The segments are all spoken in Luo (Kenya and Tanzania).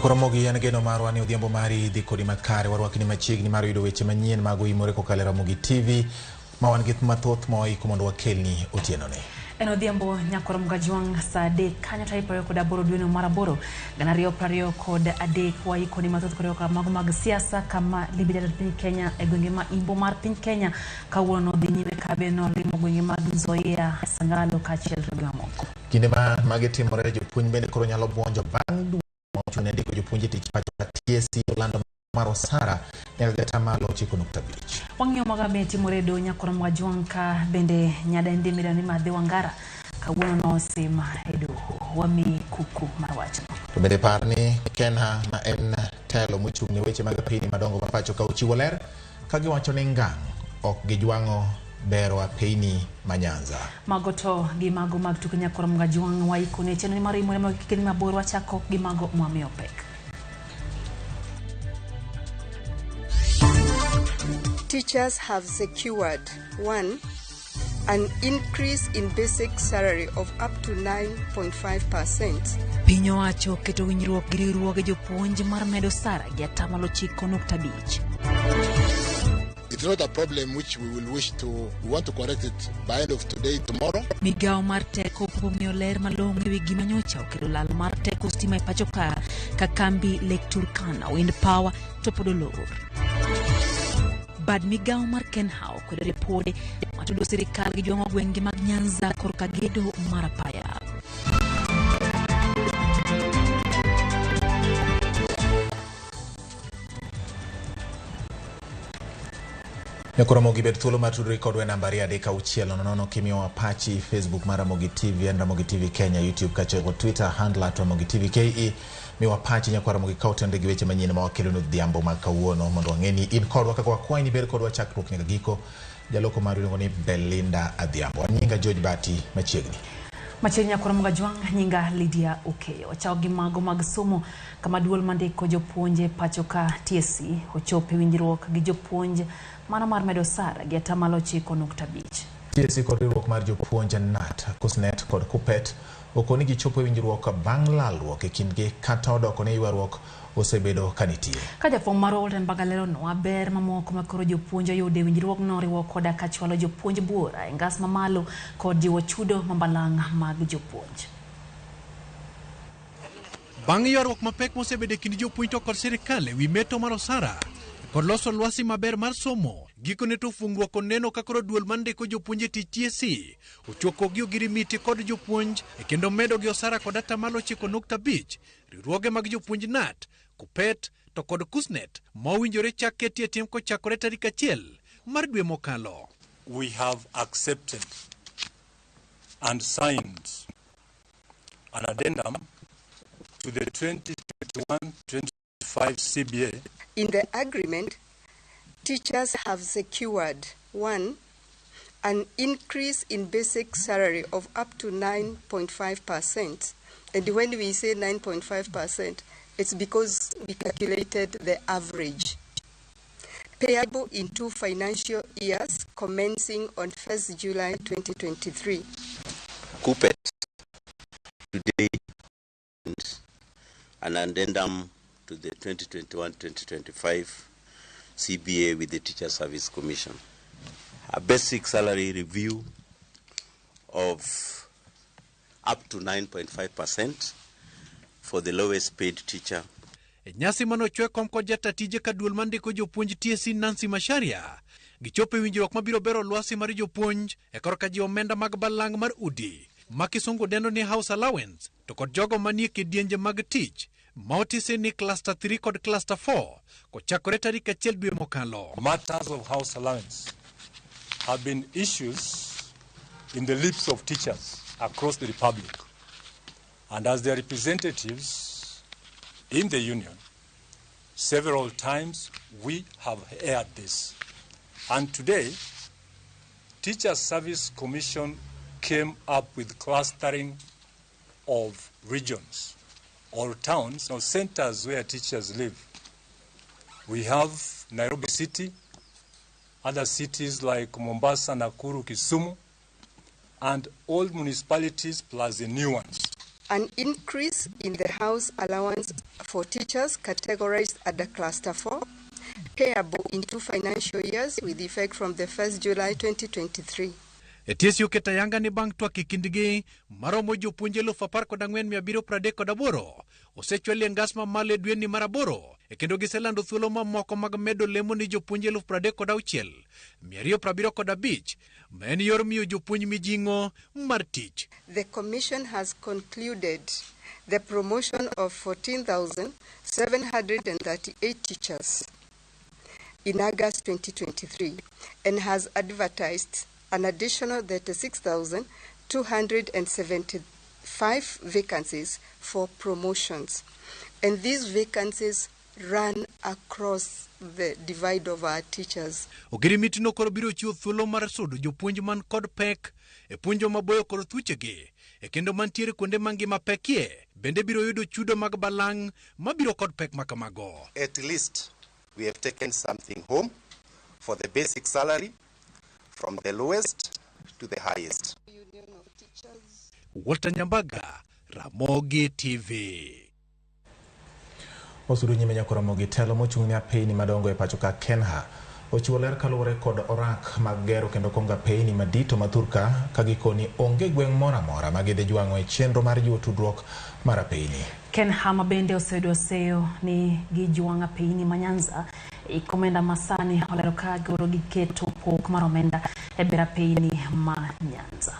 Ramogi en geno marwa ni odhiambo mari dhi kodi makare warwakni machiegni mar yudo weche manyien mag oimore kokalo e Ramogi TV ma wan gi mathoth ma waiko mondo wakelni otieno ni. En odhiambo nyakoro Mgajwang' saa 3 kanyo tarik 28 dweno mar 8 2023 waiko ni mathoth koriwo mago mag siasa kama limbe jatend piny Kenya e gwenge ma imbo mar piny Kenya kawuono dhi nyime kabe nolimo gwenge mag Nzoia, Sangalo kaachiel gi mamoko. Kinde ma magi timore jopuonj bende koro nyalo buonjo bang' dwe ma ochung' ne ndiko jopuonj e tich pacho ka TSC olando mar osara nyaka gi atamalo 9.5. Wang'iyo mago be timore e doho nyakoro Mgajwang' ka bende nyadendi midendo ni Madhi Wangara kawuono nosim e doho. Wamiyi kuku mar wachno. To bende par ni Kenha ma en telo mochung' ne weche mag apeyni madongo ma pacho ka ochiwo ler ka giwacho ni ngang' ok gijwang'o bero apeyni ma Nyanza. Mago to gi mago mag tuke nyakoro Mgajwang' waikone chenro mar imore mag kikeni mabor wachako gi mago mwamiyo pek. Teachers have secured 1. An increase in basic salary of up to 9.5%. Piny owacho oketo winjruok gi riwruoge jopuonj mar medo sara gi atamalo 9.5. It's not a problem which we will wish to, we want to correct it by end of today, tomorrow. Migawo mar teko pok omiyo ler malong'o ewi gima nyocha okelo lal mar teko stima e pacho ka ka kambi Lake Turkana Wind Power to pod olor. Bad migawo mar Kenha okwedo ripode matudo sirikal gi jwang'o gwenge mag Nyanza korka gedo mar apaya. Nyakoro Ramogi bed thuolo mar tudori kodwa e namba 23600 kimiyowa pachi Facebook mar Ramogi TV en Ramogi TV Kenya, YouTube kaachiel kod Twitter handle at Ramogi TV KE. Miwa pachi nyakwar Ramogi ka otenore gi weche manyien ma wakelonu odhiambo ma kawuono mondo wang'e ni in kodwa kaka wakwayi ni bed kodwa chakruok nyaka giko. Jaloko marwa iluongo ni Belinda Adhiambo. An nyinga George Bati machiegni. Machiegni nyakwar Ramogi Ajwang', nyinga Lydia Okeyo. Wachako gi mago mag somo kama duol mandiko jopuonj e pacho ka TSC ochopo e winjruok gi jopuonj mano mar medo osara gi atamalo 9.5. TSC kod riwruok mar jopuonj KNUT, KUSNET kod KUPPET okoni gichopo e winjruok bang' lalruok e kindgi kata odoko ni ywaruok osebedo ka nitie. Ka jafwambo marwa Walter Mbaga leronwa ber mamoko ma koro jopuonj oyudo e winjruogno oriwo koda ka chwalo jopuonj buora e ngas mamalo kod jiwo chudo mambalang' mag jopuonj. Bang' ywaruok mapek mosebedo e kind jopuonj to kod sirikal e wi meto mar osara kod loso lwasi maber mar somo, gikone to fungruok oneno ka koro duol mar ndiko jopuonj e tich TSC ochwako gi ogirimiti kod jopuonj e kendo medo gi osara kod atamalo 9.5 riwruoge mag jopuonj KNUT, KUPPET to kod KUSNET ma owinjore chak ketie tim kochakore tarik 1 mar dwe mokalo. We have accepted and signed an addendum to the 2021-25 CBA. In the agreement, teachers have secured 1. An increase in basic salary of up to 9.5%. And when we say 9.5%, it's because we calculated the average. Payable in 2 financial years commencing on 1st July 2023. KUPPET today an addendum to the 2021-2025 CBA with the Teacher Service Commission. A basic salary review of up to 9.5% for the lowest paid teacher. E nyasi mane ochwe kom kod jata tije ka duol mandiko jopuonj TSC Nancy Macharia gichopo e winjruok mabiro bero lwasi mar jopuonj e korka ji omenda mag balang' mar udi ma kisungu dendo ni house allowance to kod jogo manie kidienje mag tich ma otisi ni cluster 3 kod cluster 4 kochakore tarik 1 dwe mokalo. Matters of house allowance have been issues in the lips of teachers across the Republic, and as their representatives in the union, several times we have aired this. And today, Teacher Service Commission came up with clustering of regions or towns or centers where teachers live. We have Nairobi City, other cities like Mombasa, Nakuru, Kisumu, and all municipalities plus the new ones. An increase in the house allowance for teachers categorized under Cluster 4, payable in 2 financial years with effect from the 1st July 2023. TSC oketo ayanga ni bang' twak e kindgi maromo jopuonj 14,738 osechwal e ngas mamalo e dweni mar 8 kendo giselando thuolo mamoko mag medo lemo ni jopuonj 36,275 ma en yor miyo jopuonj mijing'o mar tich. The Commission has concluded the promotion of 14,738 teachers in August 2023 and has advertised an additional 36,275 vacancies for promotions. And these vacancies run across the divide of our teachers. Ogirimiti no koro biro chiwo thuolo mar sudo jopuonj man kod pek e puonjo maboyo kod thuchegi e kendo mantiere kuonde mangima pekie bende biro yudo chudo mag balang' mabiro kod pek makamago. At least we have taken something home for the basic salary from the lowest to the highest. Walter Nyambaga, Ramogi TV. Osudu nyime nyaka Ramogi telo mochung' ne apeyni madongo e pacho ka Kenha ochiwo ler kaluwore kod orak mag gero kendo kongo apeyni madito ma thurka ka gikoni onge gweng' moro amora ma gidhi jwang'o e chenro mar jiwo tudruok mar apeyni. Kenha ma bende oseyudo seyo ni gijwang'o apeyni ma Nyanza ikomenda masani olero ka goro giketo pok mar omenda e bero apeyni ma Nyanza.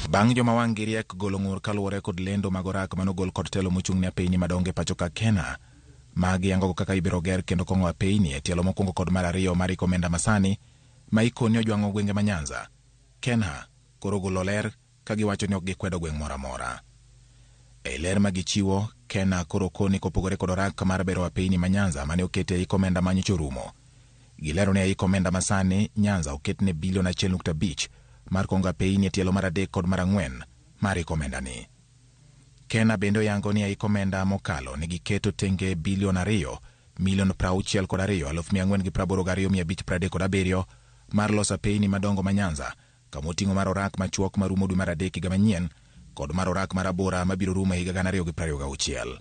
Bang' joma wang' gi riek golo ng'ur kaluwore kod lendo mag orak manogol kod telo mochung' ne apeyni madongo e pacho ka Kenha magi yangogo kaka ibiro ger kendo kong'o apeyni e tielo mokwongo kod mar ariyo mar iko omenda masani ma ikoni ojwang'o gwenge ma Nyanza. Kenha koro golo ler ka giwacho ni ok gikwedo gweng' moro amora. E ler ma gichiwo, Kenha koro koni kopogore kod orak mar bero apeyni ma Nyanza mane oketi e iko omenda manyocha orumo. Gilero ni e iko omenda masani Nyanza oketne bilion 1.5 mar kongo apeyni e tielo mar 3 kod mar 4 mar iko omenda ni. Kenha bende oyango ni e iko omenda mokalo ne giketo tenge bilion 2 milion 62,482,537 mar loso apeyni madongo ma Nyanza kamoting'o mar orak machuok marumo dwe mar 3 higa manyien kod mar orak mar abora mabiro rumo e higa 2026.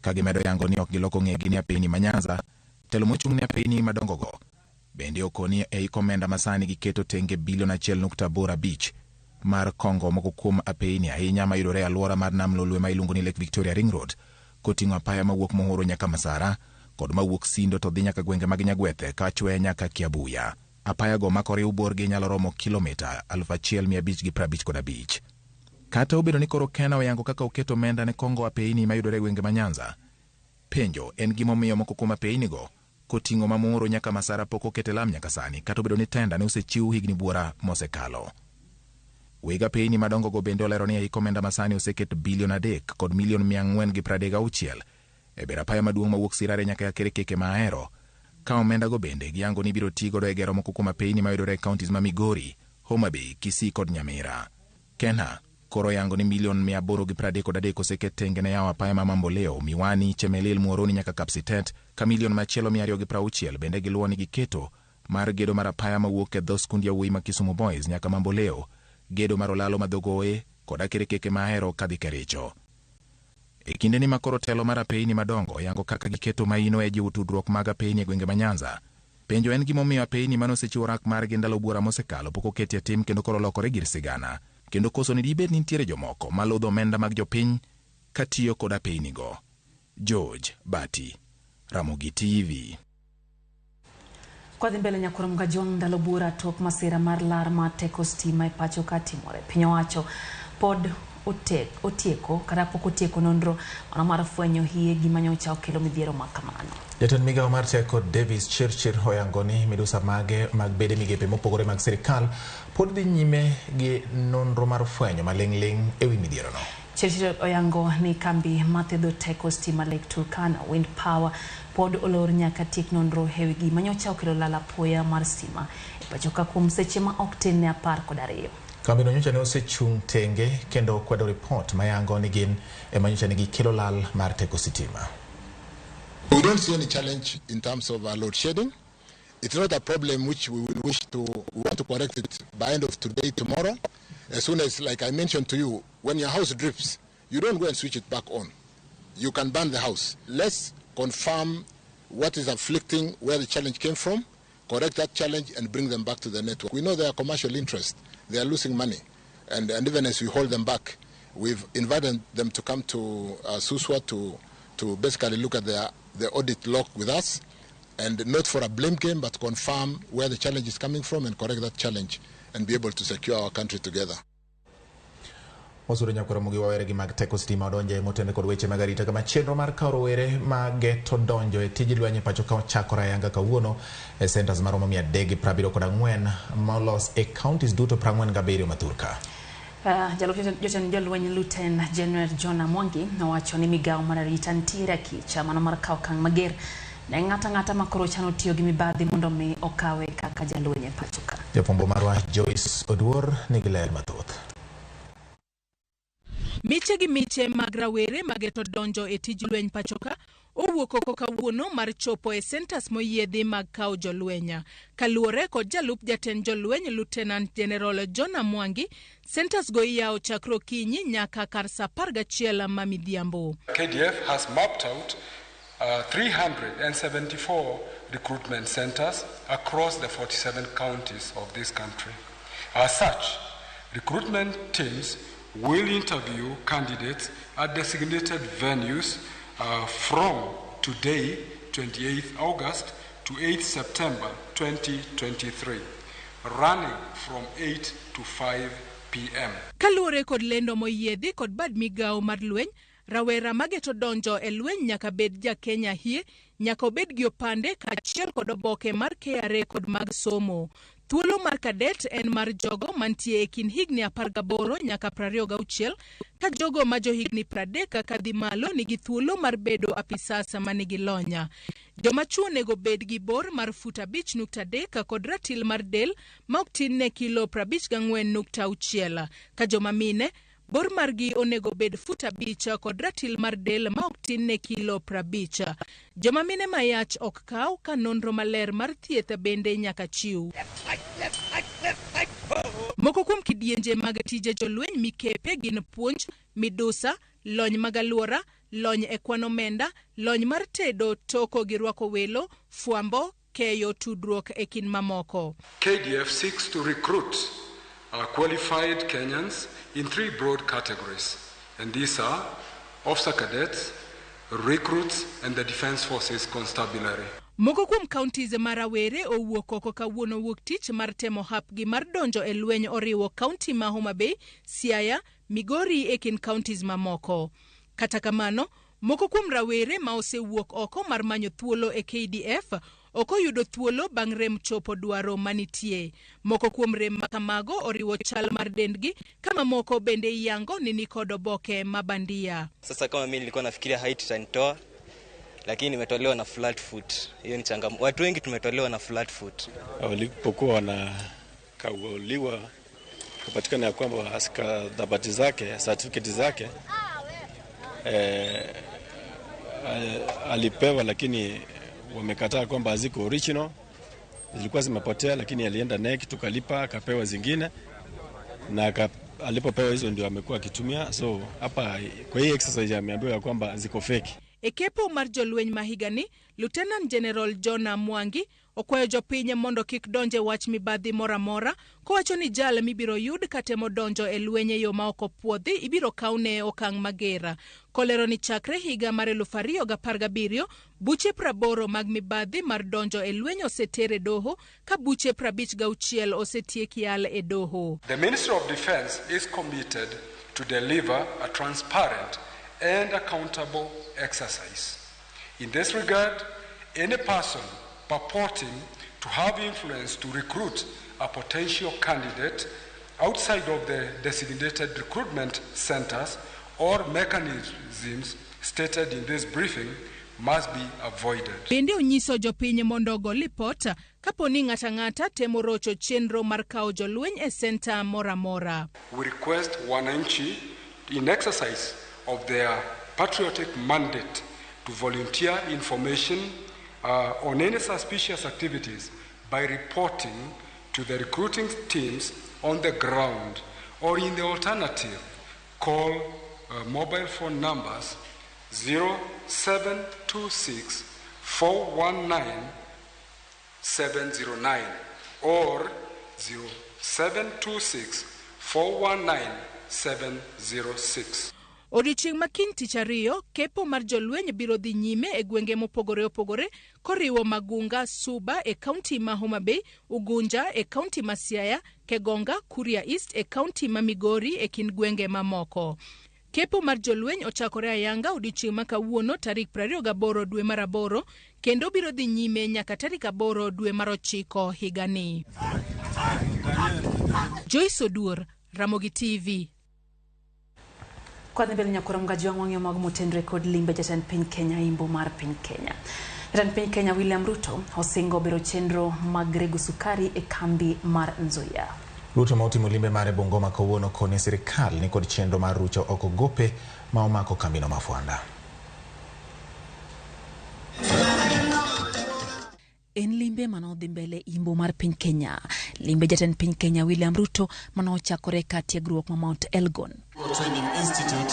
Ka gimedo yango ni ok giloko ng'egi ni apeyni ma Nyanza, telo mochung' ne apeyni madongogo bende okoni e iko omenda masani giketo tenge bilion 1.85 mar kongo moko kuom apeyni ahinya mayudore e alwora mar Nam Lolwe ma iluongo ni Lake Victoria Ring Road koting'o apaya mawuok Muhuru nyaka Masara kod mawuok Sindo to dhi nyaka gwenge mag Nyagwethe kachwe nyaka Kiabuya. Apaya go makoriw borgi nyalo romo kilomita 1555. Kata obedo ni koro Kenha oyango kaka oketo omenda ne kongo apeyni mayudore e gwenge ma Nyanza, penjo en gimomiyo moko kuom apeyni go koting'o ma Muhuru nyaka Masara pok okete lam nyaka sani kata obedo ni tenda ne osechiw higni buora mosekalo. Weg apeyni madongo go bende olero ni e iko omenda masani oseket bilion 3 kod milion 436 e bero apaya maduong' mawuok Sirare nyaka Akerkeke ma Ahero, ka omenda go bende giyango ni biro ti godo e gero moko kuom apeyni mayudore e counties ma Migori, Homa Bay, Kisii kod Nyamira. Kenha koro yango ni milion 833 oseket tenge ne yawo apaya ma Mamboleo, Miwani, Chemelil, Muhoroni nyaka Kapsitet, ka milion machielo 260 bende giluwo ni giketo mar gedo mar apaya mawuok e dho skund yawuoyi ma Kisumu Boys nyaka Mamboleo, gedo mar olalo ma Dhogoe kod Akerkeke ma Ahero kadhi Kericho. E kindeni ma koro telo mar apeyni madongo yango kaka giketo maino e jiwo tudruok mag apeyni e gwenge ma Nyanza, penjo en gimomiyo apeyni mane osechiwo orak margi ndalo buora mosekalo pok oketi e tim kendo koro lokore gir sigana, kendo koso ni dibed ni nitiere jomoko maludho omenda mag jopiny katiyo kod apeyni go. George Bati, Ramogi TV. Kwadhi mbele nyakoro Mgajwang' ndalo buora tok masira mar lar mar teko stima e pacho ka timore. Piny owacho pod otieko kata pok otieko nonro mano mar fwenyo hie gima nyocha okelo midhiero ma kamano. Jatend migawo mar teko Davis Chirchir oyango ni midusa mage mag bede migepe mopogore mag sirikal pod dhi nyime gi nonro mar fwenyo maling'ling' ewi midhierono. Chirchir oyango ni kambi mathedho teko stima Lake Turkana Wind Power pod olor nyaka tiek nonro ewi gima nyocha okelo lal apoya mar stima e pacho ka kuom seche ma ok tin ne 12. Kambino nyocha ne osechung' tenge kendo kwedo ripot mayango ni gin ema nyocha ne gikelo lal mar teko sitima. We don't see any challenge in terms of load shedding. It's not a problem which we will wish to, we want to correct it by end of today, tomorrow. As soon as, like I mentioned to you, when your house drips, you don't go and switch it back on. You can burn the house. Let's confirm what is afflicting, where the challenge came from, correct that challenge and bring them back to the network. We know their commercial interest. They are losing money. And even as we hold them back, we've invited them to come to Suswa to basically look at the audit log with us, and not for a blame game, but confirm where the challenge is coming from and correct that challenge and be able to secure our country together. Wasudo nyakoro mugi wawere gi mag teko stima odonje motene kod weche mag arita kama chenro mar kawo rowere mageto donjo e tij lweny e pacho ka ochakore ayanga kawuono e centers maromo 374 molos e counties duto 47 ma thurka. Jalup jatend jolweny Lieutenant General John Mwangi nowacho ni migawo mar arita nitiere akicha mano mar kawo okang' mager ne ng'ato ang'ata makoro chano tiyo gi mibadhi mondo mi okawe kaka jalweny e pacho ka. Jafwambo marwa Joyce Oduor nigi ler mathoth. Miche gi miche mag rawere mageto donjo e tij lweny pacho ka owuok oko kawuono mar chopo e centers moyiedhi mag kawo jolweny. Kaluwore kod jalup jatend jolweny Lieutenant General John Mwangi, centers go iyawo chakre okinyi nyaka kar sa 11 ma midhiambo. KDF has mapped out 374 recruitment centers across the 47 counties of this country. As such, recruitment teams will interview candidates at designated venues from today, 28th August, to 8th September 2023, running from 8 to 5 p.m. Kaluwore kod lendo moyiedhi kod bad migawo mar lweny, rawera mageto donjo e lweny nyaka bed ja Kenya hie, nyaka obed gi opande kaachiel kod oboke mar KRA kod mag somo. Thuolo mar cadet en mar jogo mantie e kind higni 18 nyaka 26, ka jogo ma johigni 30 kadhi malo nigi thuolo mar bedo apisas manigi lony. Joma chuo onego bed gi bor mar fut 5.3 kod ratil mar del ma ok tin ne kilo 54.6, ka joma mine bor margi onego bed fut 5 kod ratil mar del ma ok tin ne kilo 50. Joma mine mayach ok kaw ka nonro maler mar thieth bende nyaka chiw. Moko kuom kidienje mag tije jolweny mikepe gin puonj, midusa, lony mag alwora, lony e kwan omenda, lony mar tedo, toko gi rwako welo, fwambo, keyo tudruok e kind mamoko. KDF seeks to recruit qualified Kenyans in three broad categories, and these are officer cadets, recruits, and the Defense Forces Constabulary. Moko kuom counties ma rawere owuok oko kawuono wuok tich mar temo hapgi mar donjo e lweny oriwo kaunti ma Homa Bay, Siaya, Migori e kind counties mamoko. Kata kamano, moko kuom rawere ma osewuok oko mar manyo thuolo e KDF ok oyudo thuolo bang' rem chopo dwaro manitie. Moko kuom rem ma kamago oriwo chal mar dendgi, ka mamoko bende iyango ni nikod oboke ma bandia. Sasa kama mimi nilikuwa nafikiria height itanitoa, lakini nimetolewa na flat foot. Hiyo ni changamoto. Watu wengi tumetolewa na flat foot. Walipokuwa wanakaguliwa kupatikana ya kwamba stakabadhi zake, certificate zake alipewa, lakini wamekataa kwamba haziko original, zilikuwa zimepotea, lakini alienda KNEC tukalipa, akapewa zingine na alipopewa hizo ndio amekuwa akitumia. So hapa kwa hii exercise ameambiwa ya kwamba ziko fake. E kepo mar jolweny ma higani, Lieutenant General John Mwangi okwayo jopiny mondo kik donje wach mibadhi moro amora, kowacho ni jal mibiro yud katemo donjo e lweny e yo ma ok opuodhi ibiro kawne okang' mager. Kolero ni chakre higa mar 2017, buche 80 mag mibadhi mar donjo e lweny oseter e doho, ka buche 56 osetiek yal e doho. The Ministry of Defense is committed to deliver a transparent and accountable exercise. In this regard, any person purporting to have influence to recruit a potential candidate outside of the designated recruitment centers or mechanisms stated in this briefing must be avoided. Bende onyiso jopiny mondo ogo lipot kapo ni ng'ato ang'ata temo rocho chenro mar kawo jolweny e senta moro amora. We request wananchi in exercise of their patriotic mandate to volunteer information on any suspicious activities by reporting to the recruiting teams on the ground Or in the alternative, call mobile phone numbers 0726 419 709 or 0726 419 706. Odiochieng' ma kiny tich ariyo, kepo mar jolweny biro dhi nyime e gwenge mopogore opogore koriwo Magunga, Suba e kaunti ma Homa Bay, Ugunja e kaunti ma Siaya, Kegonga, Kuria East e kaunti ma Migori e kind gwenge mamoko. Kepo mar jolweny ochakore ayanga odiochieng' ma kawuono tarik 28 dwe mar 8 kendo biro dhi nyime nyaka tarik 8 dwe mar 9 higani. Joyce Oduor, Ramogi TV. Kwa mbele nyakora mgaji wangu wang'eyo mag motenre kod limbe jatend piny Kenya imbo mar piny Kenya. Jatend piny Kenya William Ruto osingo bero chenro mag rego sukari e kambi mar Nzoia. Ruto ma otimo limbe mare Bungoma kawuono koni sirikal ni kod chenro mar rucho oko gope ma omako kambino ma Fwanda. En limbe manodhi mbele imbo mar piny Kenya. Limbe jatend piny Kenya William Ruto manochakore ka tiegruok ma Mount Elgon. Training Institute.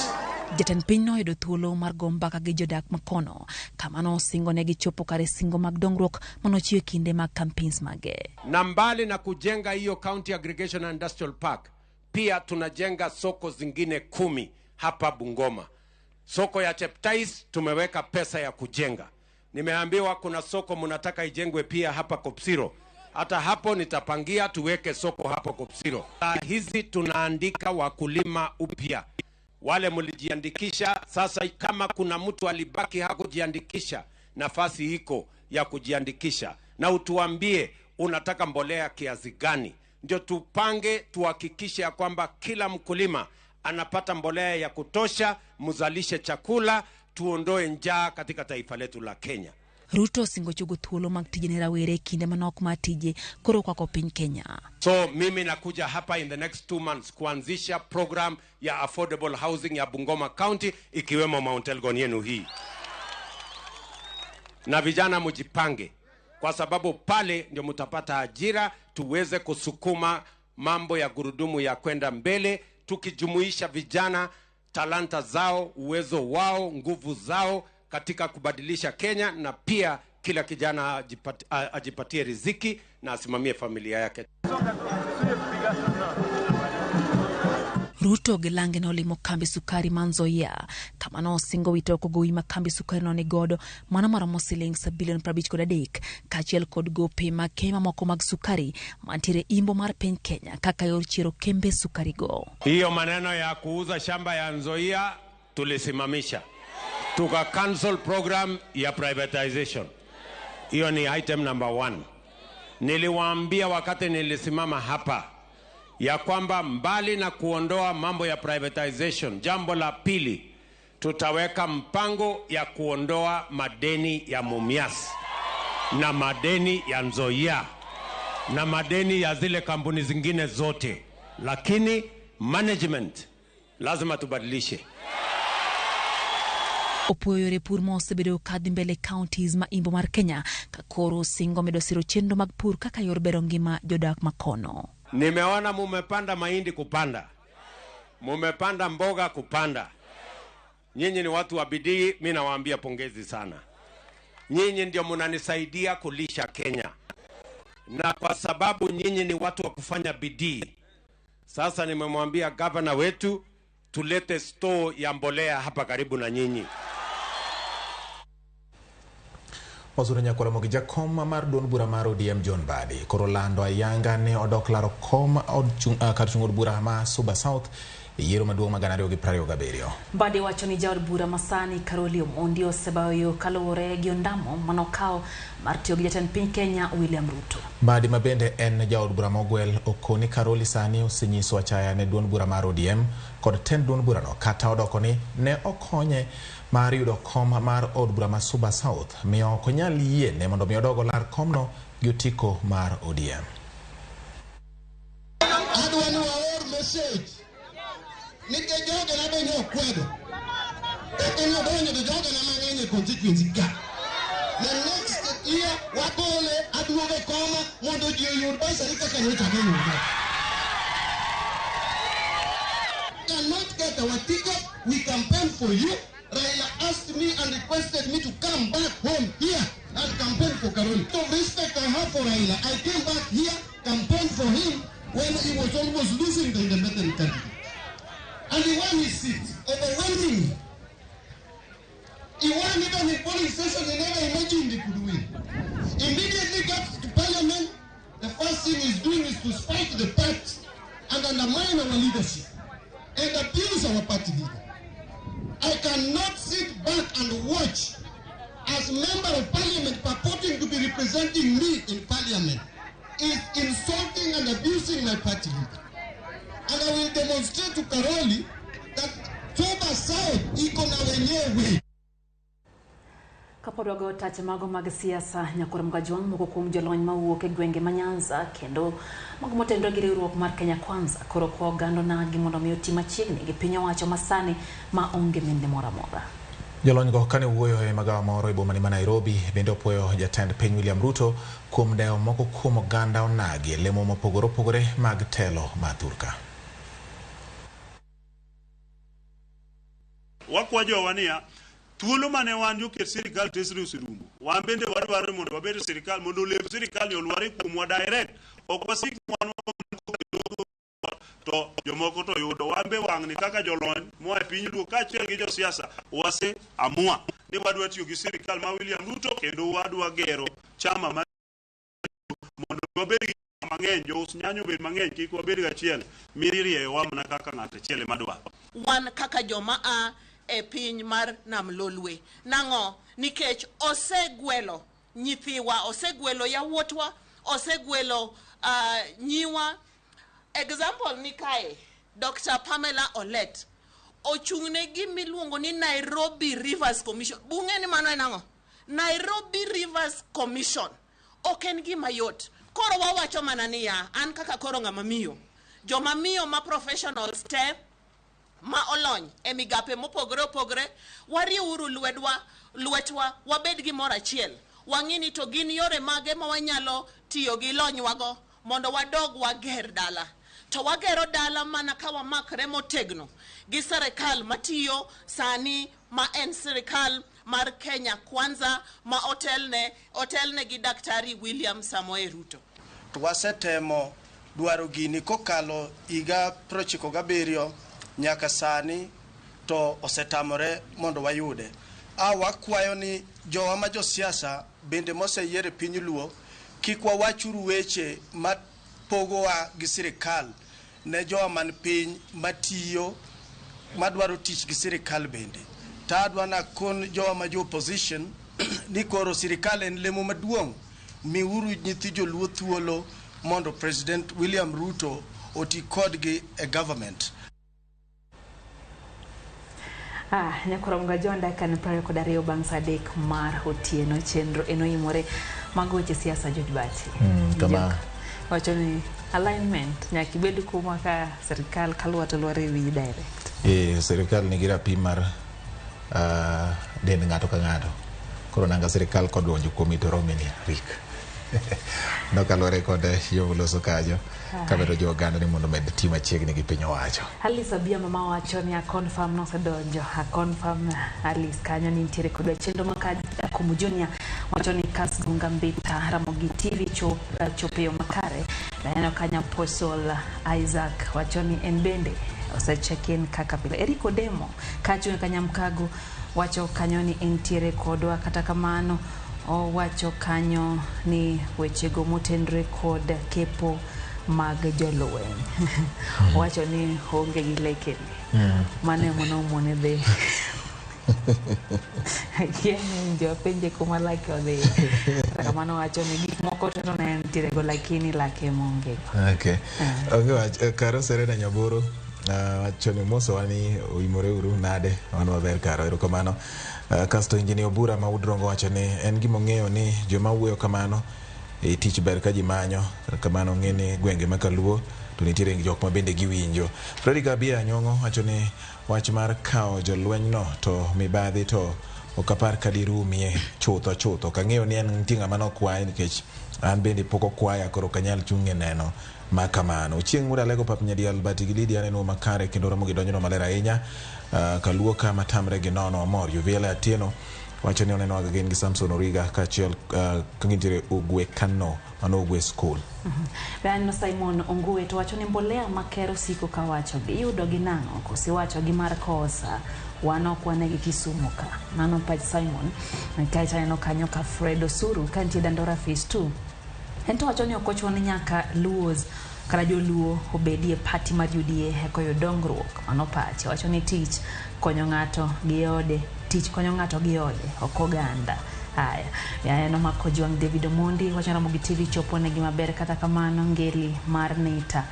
Jatend piny noyudo thuolo mar go mbaka gi jodak makono kama nosingo ne gichopo kare singo mag dongruok manochiwo e kinde mag campaigns mage. Na mbali na kujenga hiyo County Aggregation and Industrial Park, pia tunajenga soko zingine 10 hapa Bungoma. Soko ya Cheptais tumeweka pesa ya kujenga. Nimeambiwa kuna soko mnataka ijengwe pia hapa Kopsiro. Hata hapo nitapangia tuweke soko hapo Kopsiro. Hizi tunaandika wakulima upya. Wale mlijiandikisha, sasa kama kuna mtu alibaki hakujiandikisha, nafasi iko ya kujiandikisha. Na utuambie unataka mbolea kiasi gani. Ndio tupange, tuhakikishe ya kwamba kila mkulima anapata mbolea ya kutosha, mzalishe chakula, tuondoe njaa katika taifa letu la Kenya. Ruto osingo chogo thuolo mag tije ne rawere e kinde manok mar tije koro kwako piny Kenya. So mimi nakuja hapa in the next 2 months kuanzisha program ya affordable housing ya Bungoma County ikiwemo Mount Elgon yenu hii. Na vijana mjipange, kwa sababu pale ndio mtapata ajira, tuweze kusukuma mambo ya gurudumu ya kwenda mbele, tukijumuisha vijana, talanta zao, uwezo wao, nguvu zao katika kubadilisha Kenya, na pia kila kijana ajipatie riziki na asimamie familia yake. Ruto gi lange nolimo kambi sukari ma Nzoia kama nosingo wito oko gowi ma kambi sukari no nigodo mano maromo siling bilion 53 kaachiel kod gope mag kembe mamoko mag sukari mantiere imbo mar piny Kenya kaka yor chiero kembe sukari go. Hiyo maneno ya kuuza shamba ya Nzoia tulisimamisha, tuka cancel program ya privatization. Hiyo ni item number 1. Niliwaambia wakati nilisimama hapa ya kwamba mbali na kuondoa mambo ya privatization, jambo la pili tutaweka mpango ya kuondoa madeni ya Mumias na madeni ya Nzoia na madeni ya zile kampuni zingine zote, lakini management lazima tubadilishe. Opuoyo yore pur ma osebedo kadhi mbele counties ma imbo mar Kenya ka koro singo medo siro chenro mag pur kaka yor bero ngima jodak makono. Nimeona mumepanda mahindi kupanda, mumepanda mboga kupanda. Nyinyi ni watu wa bidii, mimi nawaambia pongezi sana. Nyinyi ndio mnanisaidia kulisha Kenya. Na kwa sababu nyinyi ni watu wa kufanya bidii, sasa nimemwambia governor wetu tulete store ya mbolea hapa karibu na nyinyi. Waziri Nyakwara Mogi jakom mar duond bura mar ODM John Mbadi koro lando ayanga ne odok laro kom kar chung' od bura ma Suba South e yiero maduong' ma 2027. Mbadi wacho ni jaod bura masani Caroli Omondi osebayo yo kaluwore gi ondamo manokawo mar tiyo gi jatend piny Kenya William Ruto. Mbadi ma bende en jaod bura mogwel okoni Caroli sani osenyiso achaya ne duond bura mar ODM kod tend duond burano kata odoko ni ne okonye mar yudo kom mar od bura ma Suba South, miyo ok onyal yiene mondo mi odog olar komno gi otiko mar ODM. Adwa ni waor message nikech jogena be ne okwedo, ok ni odonjo to jogena mang'eny e constituency ka. The next year wagole aduogo koma mondo ji oyud bursary kaka nyocha giyudo. get our ticket, we campaigned for you. Raila asked me and requested me to come back home here and campaign for Karoli. The respect I have for Raila, I came back here, campaigned for him when he was almost losing the independent candidate. And he won his seat overwhelmingly. He won even in polling station he never imagined he could win. Immediately got to parliament, the first thing he's doing is to spike the party and undermine our leadership and abuse our party leader. I cannot sit back and watch as member of parliament purporting to be representing me in parliament is insulting and abusing my party leader. And I will demonstrate to Karoli that Toba South iko na wenyewe. Kapod wago tache mago mag siasa nyakoro Mgajwang' moko kuom jolony mawuok e gwenge ma Nyanza kendo mago motenore gi riwruok mar Kenya Kwanza koro kwa oganda onagi mondo mi oti machiegni gi piny owacho masani ma onge minde moro amora. Jolony go kane wuoyo e magawa moro e boma ni ma Nairobi bende opuoyo jatend piny William Ruto kuom dewo moko kuom oganda onagi e lemo mopogore opogore mag telo ma thurka. Wakwa jowa niya, thuolo mane wan joket sirikal tesre oserumo. Wan bende wadwaro mondo wabed e sirikal mondo olemb sirikal ni olware kuomwa direct. Ok wasik wan to jomoko to yudo. Wan be wang'ni kaka jolony moa e piny Luo kaachiel gi josiasa wase amua ni wadwa tiyo gi sirikal ma William Ruto kendo wadwa gero chama ma mondo wabed gi mang'eny, jous nyanya obed mang'eny, kik wabed gachiel mirieyowa mana kaka ng'ato achiel ema dwaro. Wan kaka joma a e piny mar Nam Lolwe. Nang'o? Nikech osegwelo nyithiwa, osegwelo yawuotwa, osegwelo nyiwa. Example ni kae, Dr. Pamela Olet ochung'ne gimiluongo ni Nairobi Rivers Commission. Bung'e ni mano en ang'o? Nairobi Rivers Commission. Ok en gima yot. Koro wawacho mana niya, an kaka koro ng'ama miyo, joma miyo ma professionals te ma olony e migape mopogore opogore, wariwuru lwetwa, wabed gimoro achiel. Wang'i ni to gin yore mage ma wanyalo tiyo gi lonywago mondo wadog wager dala. To wagero dala mana ka wamakre motegno gi sirikal matiyo sani ma en sirikal mar Kenya Kwanza ma otelne gi Daktari William Samoei Ruto. To wasetemo dwaro gini kokalo higa 97 nyaka sani to osetamore mondo wayude. Wakwayo ni jowa ma josiasa bende moseyier e piny Luo kik wawachuru weche mapogowa gi sirikal ne jowa man piny matiyo madwaro tich gi sirikal bende. Tadwa nakon jowa ma jo opposition ni koro sirikal en lemo maduong', miuru nyithi joluo thuolo mondo President William Ruto oti kodgi e government. Nyakoro Mgajwang' dakika ni 22 bang' saa 3 mar otieno chenro eno imore mag weche siasa George Bati. Kama wacho ni alignment nyaka ibed kuma ka sirikal kaluwa to lwar e wiyi direct. Sirikal nigi rapim mar dend ng'ato ka ng'ato. Koro nanga sirikal kodonjo kuom ito romini rik. Nokaluwore kod yo loso kanyo kabedo jo oganda ni mondo med ti machiegni gi piny owacho. Alice Abia mama wacho ni a confirm nosedonjo, a confirm Alice kanyo ni nitiere kodwa chenro maka Akumu Junior wacho ni Kas Gunga Mbita Ramogi TV chope yo makare. Aneno kanyo Apostle Isaac wacho ni en bende osecheck in kaka pile. Eric Odemo kachung' Kanyamkago wacho kanyo ni entiere kodwa, kata kamano owacho kanyo ni wechego motenore kod kepo mag jolweny. Owacho ni onge gi lekene. Mano ema nomone dhi. Akia ni winjo apenje kuma lake odhiye. Kata kamano owacho ni gik moko te to ne entiere go lakini lake ema onge go. Okay. Onge wach. Karo Serena Nyaboro wacho ni mosowa ni oimore uru nade, wan maber Karo, erokamano. Kasto Engineer Obura ma Udrongo wacho ni en gima ong'eyo ni joma wuoyo kamano e tich ber ka ji manyo, kamano ong'e ni gwenge ma kaluo to nitiere jok ma bende giwinjo. Fredrick Abia Nyong'o wacho ni wach mar kawo jolweny no to mibadhi to Ok apar ka dirumie chutho chutho. Ok ang'eyo ni en nitie ng'ama nokwaye nikech an bende pok okwaya koro ok anyal chung' e neno ma kamano. Ochieng' Wuod Alego Pap Nyadiel Bati gi Lydia aneno makare kendo Ramogi donjono maler ahinya. Kaluo ka matamre gi nono amor. Juviela Atieno wacho ni oneno ga gin gi Samson Origa kaachiel ka gintiere Ugwe Kano, mano Ugwe School. Be aneno Simon Ongue to wacho ni mbolea ma ker osiko ka wacho gi iyudo gi nang'o koso iwacho gi mar kosa wan ok wane gi Kisumu ka. Mano pach Simon. Kaeto aneno kanyo ka Fred Osuru ka nitie Dandora Phase 2. En to wacho ni ok ochuno ni nyaka Luos kata joluo obedie party mar UDA eka oyud dongruok. Mano pache. Wacho ni tich konyo ng'ato gi ode, tich konyo ng'ato gi ode, ok oganda. Haya, aneno Mako Jwang' David Omondi wacho Ramogi TV chopo negi maber kata kamano ngeli mar Nita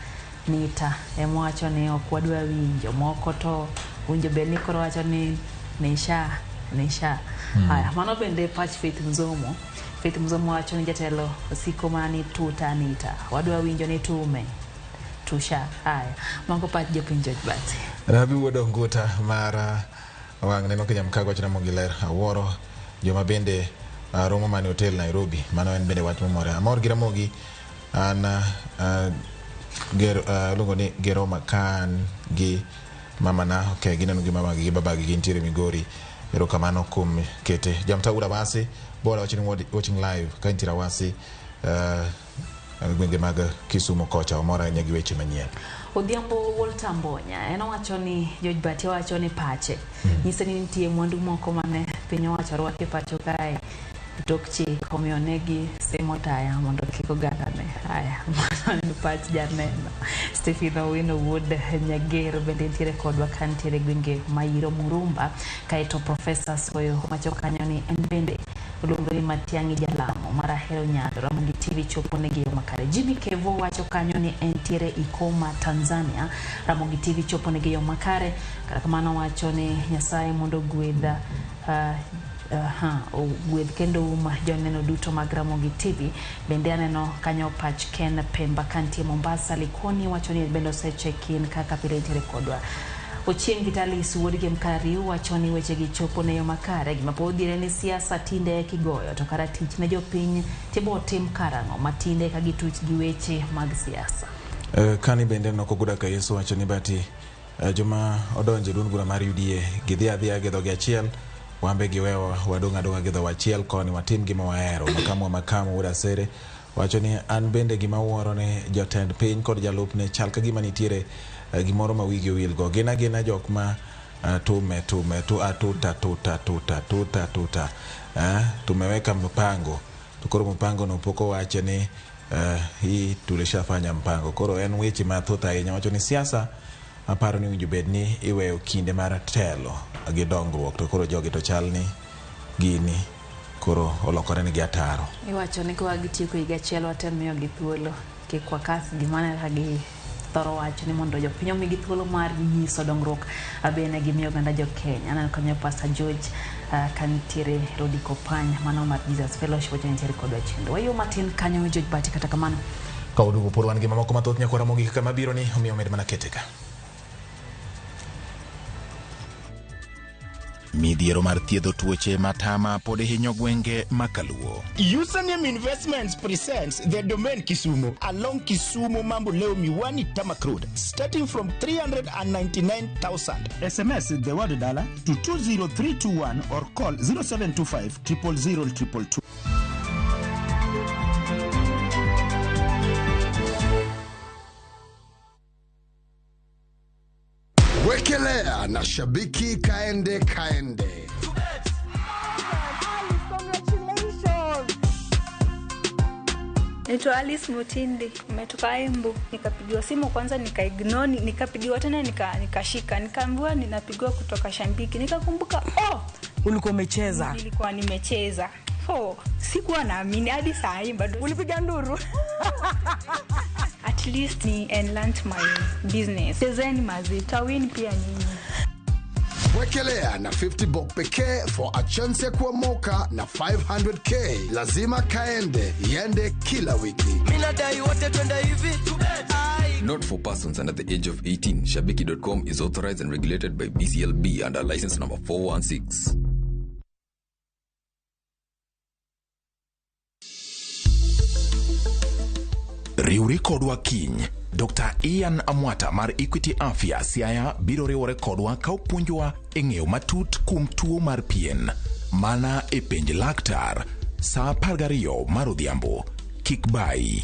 Nita ema wacho ni ok wadwa winjo moko to winjo bed ni koro wacho ni Nisha Nisha. Haya, mano bende pach Faith Mzomo. Faith Mzomo wacho ni jatelo osiko mana ni tuta Nita wadwa winjo ni tume tusha. Haya, mago pach jopiny George Bati. Rabi wuod Onguta mar wang' neno Kenya Mkago wacho Ramogi ler awuoro joma bende romo mane hotel Nairobi. Mano en bende wach momore. Amor gi Ramogi an iluongo ni Gero Makan gi mamana. Okay, gineno gi mamagi gi babagi gintiere Migori. Erokamano kuom kete. Jamta Ura Wasi Bora wacho ni watching live ka intiere Awasi gwenge mag Kisumu kocha. Omor ahinya gi weche manyien. Odhiambo Walter Mbonya en owacho ni George Bati owacho ni pache nyise ni nitie mwandu moko mane piny owacho rwako e pacho kae tok chik omiyo negi simo taya mondo kik oganda ne. Haya, mano en pach janeno. Stephen Owino wuod Nyager bende nitiere kodwa ka nitiere gwenge Mairo Murumba. Kaeto Professor Soyo wacho kanyo ni en bende oluongo ni Matiang'i Jalamo mar Ahero Nyando Ramogi TV chopo negi yo makare. Jimmy Kevo wacho kanyo ni entiere Ikoma Tanzania Ramogi TV chopo negi yo makare. Kata kamano wacho ni Nyasaye mondo ogwedha ogwedh kendo uma joneno duto mag Ramogi TV. Bende aneno kanyo pach Ken Pemba kantie Mombasa Likoni wacho ni bende ose check in kaka pile nitiere kodwa. Ochieng' Vitalis wuod Gem Kariu wacho ni wechegi chopo ne yo makare. Gima pod dhiere ni siasa tinde kigoyo to kara tich ne jopiny tibo tim karang'o ma tinde ka gituch gi weche mag siasa. Kani bende aneno Koguda ka Yesu wacho ni bati joma odonjo e duond bura mar UDA gidhi adhiya gi dhogi achiel wambe giwewa wadong' adong'a gi dhowa achiel koni watim gima wahero. Makamu wa makamu wuod Asere wacho ni an bende gima wuoro ni jotend piny kod jalupne chal ka gima nitiere gimoro ma wigi owil go. Gin agina jok ma tume tume tu atuta tuta tuta tuta tuta tumeweka mpango to koro mpango no pok owache ni hii tulishafanya mpango. Koro en weche mathoth ahinya. Wacho ni siasa aparo ni winjo bed ni iweyo kinde mar telo gi dongruok to koro jogi to chal ni gini koro olokore negi ataro. Iwacho ni kwa gitieko higa achiel watem miyogi thuolo kik wakas gima ka gi thoro wacho ni mondo jopiny omigi thuolo mar nyiso dongruok bende gimiyo oganda jo Kenya. Aneno kanyo Pastor George kanitiere Rodi Kopany mano mar Jesus Fellowship wacho nitiere kodwa chenro. Wayuo matin kanyo George Bati kata kamano. Ka waduogo pod wan gi mamoko mathoth nyakwa Ramogi kaka mabiro ni omiyo med mana kete ka. Midhiero mar thiedho tuoche matama pod hinyo gwenge makaluo. Username Investments presents the Domain Kisumu along Kisumu Mamboleo Miwani Tarmac Road, starting from 399,000. SMS the word dollar to 20321 or call 0725 000 222. Wekelea na shabiki kaende kaende. Naitwa Alice Mutindi, nimetoka Embu. Nikapigiwa simu kwanza nikaignore, nikapigiwa tena nikashika, nikaambiwa ninapigiwa kutoka Shabiki. Nikakumbuka, oh, ulikuwa umecheza. Nilikuwa nimecheza. Oh, sikuwa naamini hadi saa hii bado. Ulipiga nduru. At least ni enhance my business. Chezeni mazi, tawin pia nyinyi. Wekelea na 50 bob pekee for a chance ya kuomoka na 500k. Lazima kaende, iende kila wiki. Mimi nadai wote twende hivi. Not for persons under the age of 18. Shabiki.com is authorized and regulated by BCLB under license number 416. Riwri kodwa kiny. Dr. Ian Amwata mar Equity Afya Siaya biro riwore kodwa ka opuonjowa e ng'eyo matut kuom tuo mar pien. Mana e penj laktar saa 12 mar odhiambo. Kik bayi.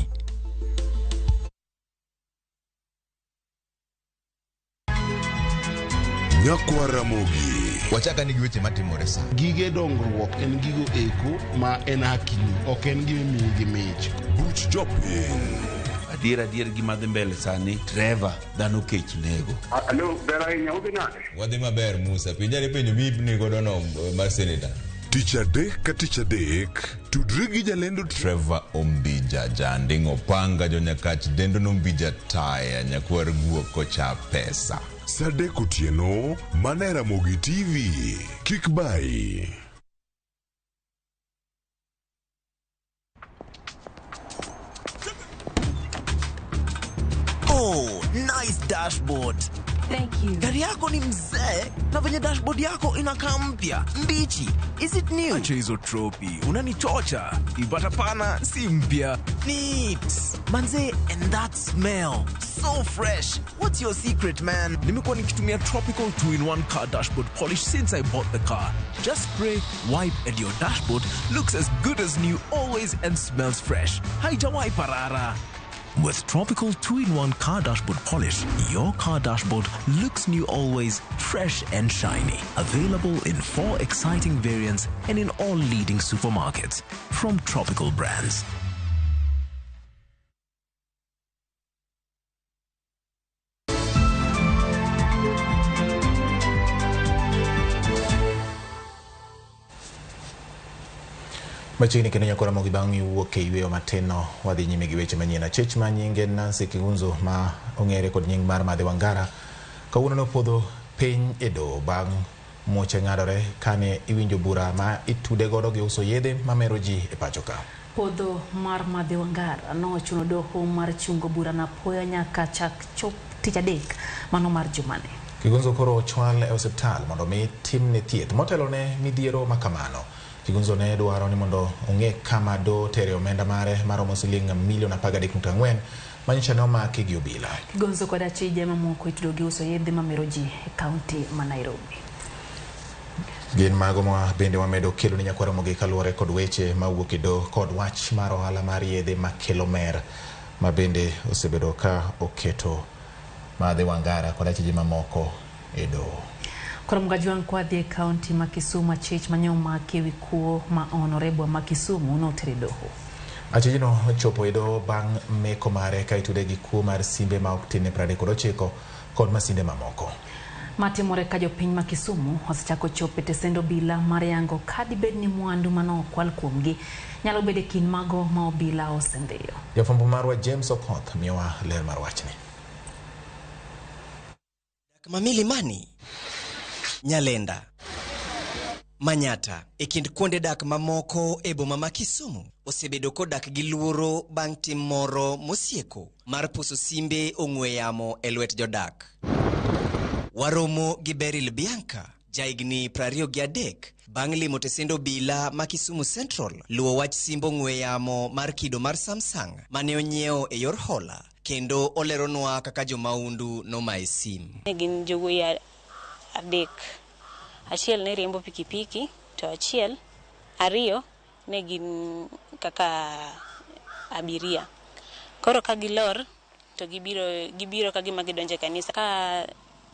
Nyakwa Ramogi. Wachaka ni gi weche matimore sa. Gige dongruok en gigo eko ma en hakini, ok en gima imiyi gi mich. Buch jopiny. Adier adier gima dhi mbele sani, Trevor, dhano kech nego. Alo, ber ahinya, udhi nade? Wadhi maber Musa, penjane penjo mipni godo no mar seneta. Tich adek ka tich adek, tudri gi jalendo Trevor Ombija, janding' opanga jonyakach dendo nombija taya nyakwar guok kocha pesa. Saa adek otieno, mana e Ramogi TV. Kik bayi. Oh, nice dashboard. Thank you. Gari yako ni mzee na venye dashboard yako inakaa mpya mbichi. Is it new? Acha hizo tropi, unanichocha. Ipata pana si mpya. Neat. Manze, and that smell. So fresh. What's your secret, man? Nimekuwa nikitumia Tropical 2-in-1 car dashboard polish since I bought the car. Just spray, wipe and your dashboard looks as good as new always and smells fresh. Haijawahi parara. With Tropical 2-in-1 car dashboard polish, your car dashboard looks new always, fresh and shiny. Available in 4 exciting variants and in all leading supermarkets. From Tropical Brands. Machiegni kendo nyakora Ramogi bang' wuok e yweyo matin no wadhi nyime gi weche manyien. Achich ma nyinge Nancy Kigunzo ma ong'ere kod nying mar Madhe Wangara kawuono nopodho piny e doho bang' muoche ng'adore kane iwinjo bura ma itude godo gi uso yedhe mamero ji e pacho ka. Podho mar Madhe Wangara nochuno doho mar chungo bura na apoya nyaka chak chop tich adek mano mar jumani. Kigunzo koro ochwal e osiptal mondo mi timne thieth motelo ne midhiero makamano. Kigunzo ne dwaro ni mondo ong'e kama do tere omenda mare maromo siling milion 13.4 manyicha ne omaki gi obila. Kigunzo kod achije mamoko itudo gi uso yedhe mamero ji e kaunti ma Nairobi. Gin mago ma bende wamedo kelo ni nyakwar Ramogi kaluwore kod weche mawuok e doho kod wach mar ohala mar yedhe makelo mer ma bende osebedo ka oketo Madhe Wangara kod achije mamoko e doho. Koro mgajwang' kwadhi e kaunti ma Kisumu, achich mane omaki ewi kuo ma Honorable ma Kisumu noter e doho. Achijno ochopo e doho bang' meko mare ka itude gi kuo mar simbe ma ok tin ne 39 kod masinde mamoko. Matimore ka jopiny ma Kisumu osechako chopo e tesend obila mar yango kadibed ni mwandu mane okwal kuomgi nyalo bedo e kind mago ma obila osendhiyo. Jafwambo marwa James Okoth miyowa ler mar wachni. Dak ma Milimani, Nyalenda, Manyata e kind kuonde dak mamoko e boma ma Kisumu osebedo kodak gi luoro bang' tim moro mosieko mar puso simbe ong'we yamo e lwet jodak. Waromo gi Beryl Bianca, jahigni 23, bang' limo tesend obila ma Kisumu Central luwo wach simb ong'we yamo mar kido mar Samsung mane onyiewo e yor hola, kendo oleronwa kaka jomaundu nomaye sim. Ne gin jowuoyi adek. Achiel ne riembo pikipiki to achiel ariyo ne gin kaka abiria. Koro ka gilor to gibiro ka gima gidonjo e kanisa. Ka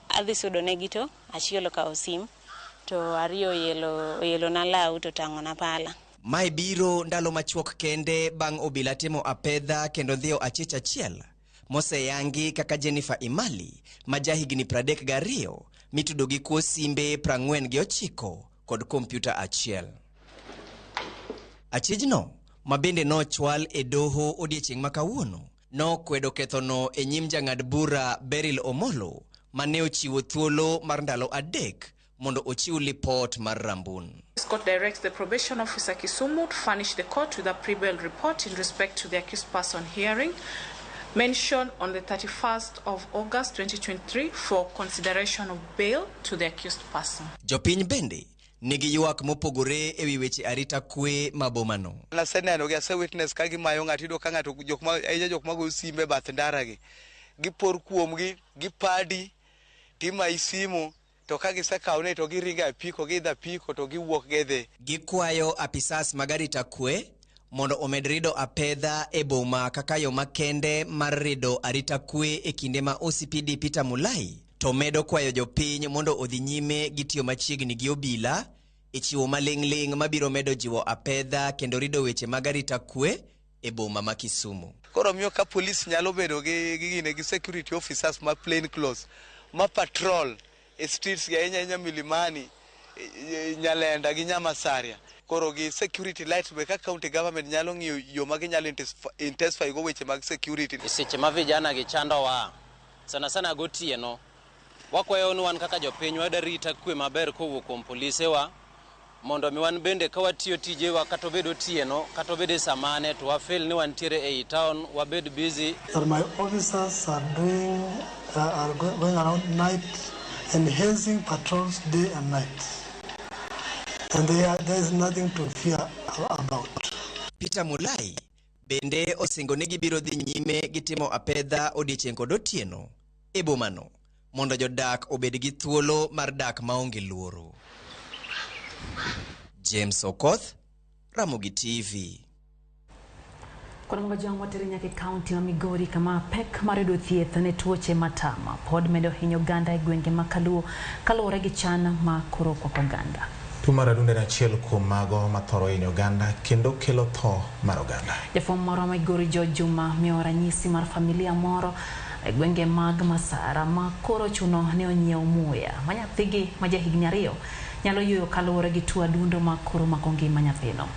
adhi sudo negi to achiel okawo sim to ariyo oyelo na law to tang'o na pala. Mae biro ndalo machuok kende bang' obila timo apedha kendo dhiyo achich achiel moseyangi kaka Jennifer Imali ma jahigni 32 mitudo gi kuo simbe 49 kod kompyuta achiel. Achijno ma bende nochwal e doho odiechieng' ma kawuono nokwedo kethono e nyim jang'ad bura Beryl Omolo mane ochiwo thuolo mar ndalo 3 mondo ochiw lipot mar rambun. This court directs the probation officer Kisumu to furnish the court with a pre-bail report in respect to the accused person hearing mentioned on the 31st of August 2023 for consideration of bail to the accused person. Jopiny bende nigi ywak mopogore ewi weche arita kwe ma bomano. Aseneno gi ase witness ka gimayo ng'ato, iyudo ka ng'ato jok ma ahinya jok magoyo simbe e bath ndara gi, gipor kuomgi, gipadi, timayi simu, to ka gisekawo to giringo e apiko, giidho apiko to giwuok gidhi. Gikwayo apisas mag arita kwe mondo omed rido apedha e boma kaka yo makende mar rido arita kwe e kinde ma OCPD Peter Mulai to medo kwayo jopiny mondo odhi nyime gi tiyo machiegni gi obila e chiwo maling'ling' mabiro medo jiwo apedha kendo rido weche mag arita kwe e boma ma Kisumu. Koro miyo ka police nyalo bedo gi gine gi security officers ma plain clothes ma patrol e streets gi ahinya ahinya Milimani, Nyalenda gi Nyamasaria. Koro gi security lights be ka county government nyalo ng'iyo yo ma ginyalo intensify go weche mag security. E seche ma vijana gi chandowa sana sana gotieno, wakwayo ni wan kaka jopiny wayud arita kwe maber kowuok kuom polisewa mondo mi wan bende ka watiyo tijewa kata obed otieno kata obed e samane to wafeel ni wantiere ei town wabed busy. That my officers are doing are going around night, enhancing patrols day and night, and there is nothing to fear about. Peter Mulai bende osingo ni gibiro dhi nyime gi timo apedha odiechieng' kod otieno e bomano mondo jodak obed gi thuolo mar dak maonge luoro. James Okoth, Ramogi TV. Kwan mag jong watere nyaka e kaunti ma Migori kama pek mar yudo thieth ne tuoche matama pod medo hinyo oganda e gwenge ma Kaluo kaluwore gi chan ma koro kwako oganda. Tuo mar adundo en achiel kuom mago mathoro hinyo oganda kendo kelo tho mar oganda. Jafwambo moro ma Migori George Juma miyo ranyisi mar familia moro e gwenge mag Masara ma koro chuno ni onyiew muya ma nyathigi ma jahigni 2 nyalo yueyo kaluwore gi tuo adundo ma koro mako ngima nyathino.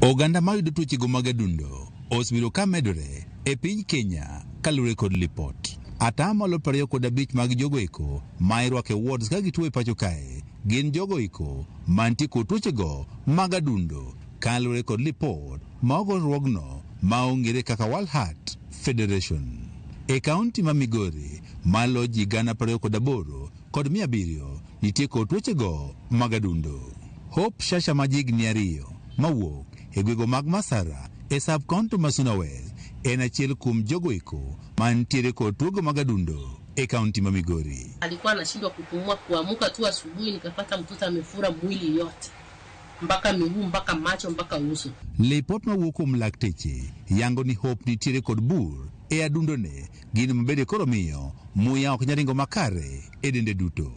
Oganda mayudo tuochego mag adundo osebedo ka medore e piny Kenya kaluwore kod lipot. 25% mag jogo eko ma irwako e wards ka gituo e pacho kae gin jogo eko mantie kod tuochego mag adundo kaluwore kod lipot ma ogol riwruogno ma ong'ere kaka World Heart Federation. E kaunti ma Migori malo ji 28,700 nitie kod tuochego mag adundo. Hope Shasha ma jahigni 2 mawuok e gwego mag Masara e sub county ma Suna West en achiel kuom jogo eko mantiere kod tuogo mag adundo e kaunti ma Migori. Alikuwa anashindwa kupumua, kuamuka tu asubuhi nikapata mtoto amefura mwili yote mpaka miguu mpaka macho mpaka uso. Lipot mawuok kuom lakteche yango ni Hope nitiere kod bur e adundone, gino mabende koro miyo muya ok nyal ringo makare e dende duto.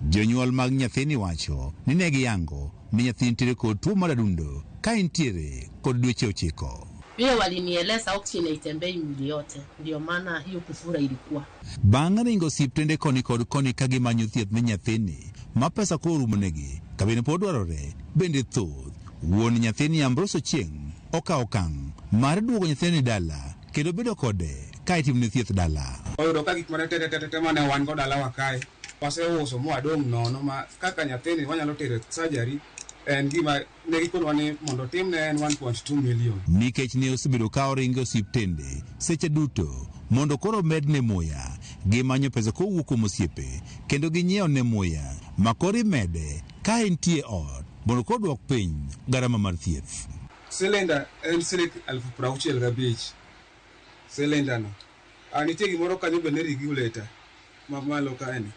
Jonyuol mag nyathini wacho ni ne giyango ni nyathi nitiere kod tuo mar adundo ka entiere kod dweche 9. Vile walinieleza oxygen haitembei mwili yote, ndio maana hiyo kufura ilikuwa. Bang' ringo osiptende koni kod koni ka gimanyo thieth ne nyathini ma pesa koro orumonegi ka bende pod dwarore bende thoth. Wuon nyathini Ambrose Ochieng' okawo okang' mar duogo nyathini dala kendo bedo kode ka itimone thieth dala. Oyudo ka gik mane te mane wan go dalawa kae waseuso mwadong' nono ma kaka nyathini wanyalo tero surgery en gima ne gikonwa ni mondo timne en 1.2 million. Nikech ne osebedo ka oringo osiptende seche duto mondo koro medne muya, gimanyo pesa kowuok kuom osiepe kendo ginyiewo ne muya ma koro imede ka entie ot mondo koro duok piny garama mar thieth. Silinda en siling 65,000. Silinda no. Nitie gimoro kanyo bende regulator ma malo kaeni.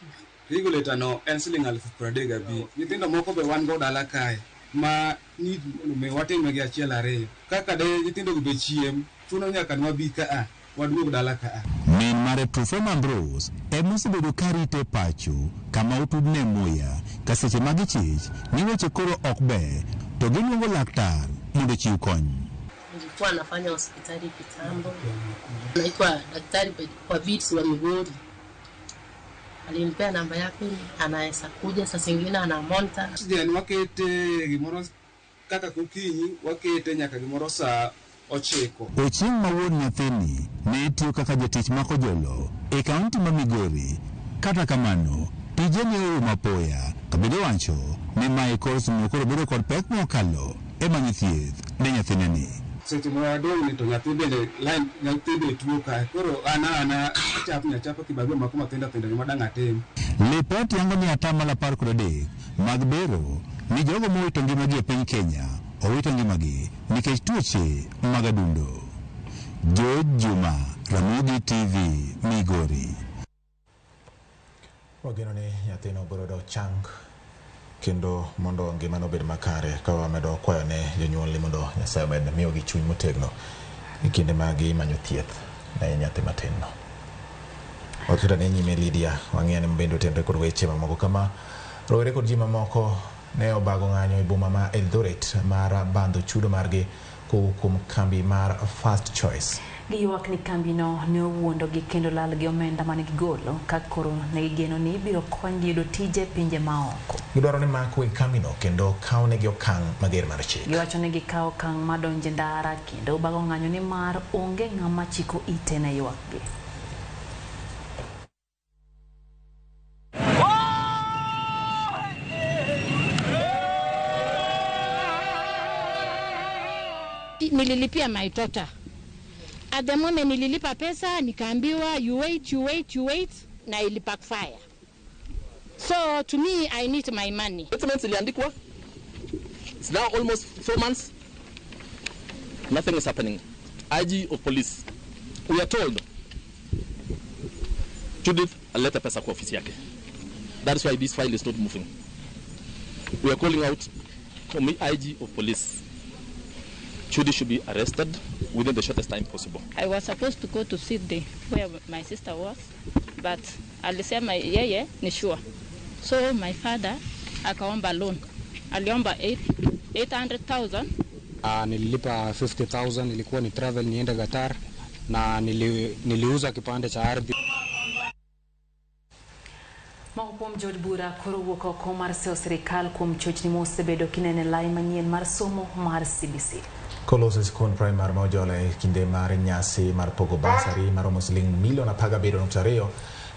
Regulator no en siling 35,000. Nyithindo moko be wan go dala kae ma ni me watime gi achiel ariyo. Kaka de nyithindo gi be chiem, chuno nyaka nwabi ka waduog dala ka. Min mare Trufena Ambrose ema osebedo ka rite pacho kama otudne muya ka seche mag chich ni weche koro ok ber to giluongo laktar mondo ochiw kony. Nilikuwa nafanya hospitali kitambo. Naitwa daktari kwa Vits wa Migori. Alinipea namba yake, anaweza kuja saa zingine ana monitor. Oxygen wakete gimoro kaka gokinyi wakete nyaka gimoro saa 9. Ochieng' ma wuon nyathini ne tiyo kaka jatich makojolo e kaunti ma Migori. Kata kamano, tije ne orumo apoya kabende wacho ni mae koro osemiyo koro bedo kod pek mokalo e manyo thieth ne nyathineni. Seche ma wadong' ni to nyathi bende line nyathi bende tuo kae. Koro an ana achapni achapa kibarua mako mathindo thindo ni madang' atim. Lipot yango ni 13% mag bero ni jogo mowito ngimagi e piny Kenya owito ngimagi nikech tuoche mag adundo. George Juma, Ramogi TV, Migori. Wageno ni nyathino biro yudo chang kendo mondo ngimane obed makare ka wamedo kwayo ne jonyuolne mondo Nyasaye omed miyogi chuny motegno e kinde ma gimanyo thieth ne nyathi matin no. Waketo ne nyime Lydia, wang'eyo ni bende otenre kod weche mamoko kama rowere kod ji mamoko ne obago ng'anyo e boma ma Eldoret mar bandho chudo margi kowuok kuom kambi mar First Choice. Giywak ni kambino ne owuondogi kendo lal gi omenda mane gigolo ka koro ne gigeno ni ibiro konygi yudo tije e pinje maoko. Gidwaro ni mak weg kambino kendo kawnegi okang' mager mar chik. Giwacho ni gikawo okang' mar donjo e ndara kendo bago ng'anyo nimar onge ng'ama chiko ite ne ywakgi. Nililipia my daughter. At the moment nililipa pesa nikaambiwa you wait, you wait, you wait na ili backfire. So to me I need my money. Statements iliandikwa. It's now almost 4 months. Nothing is happening. IG of police. We are told Judith aleta pesa kwa ofisi yake. That is why this file is not moving. We are calling out IG of police. Judy should be arrested within the shortest time possible. I was supposed to go to Sydney where my sister was, but alisema yeye ni sure. So my father akaomba loan. Aliomba 800,000. Nililipa 50,000, ilikuwa ni travel niende Qatar na niliuza kipande cha ardhi. Moko kuom jood bura koro wuok oko mar seyo sirikal kuom chochni mosebedo kinene lai manyien mar somo mar CBC. Koloso e sikund primar ma Ojola e kinde mar nyasi mar pogo basari maromo siling milion 17.2,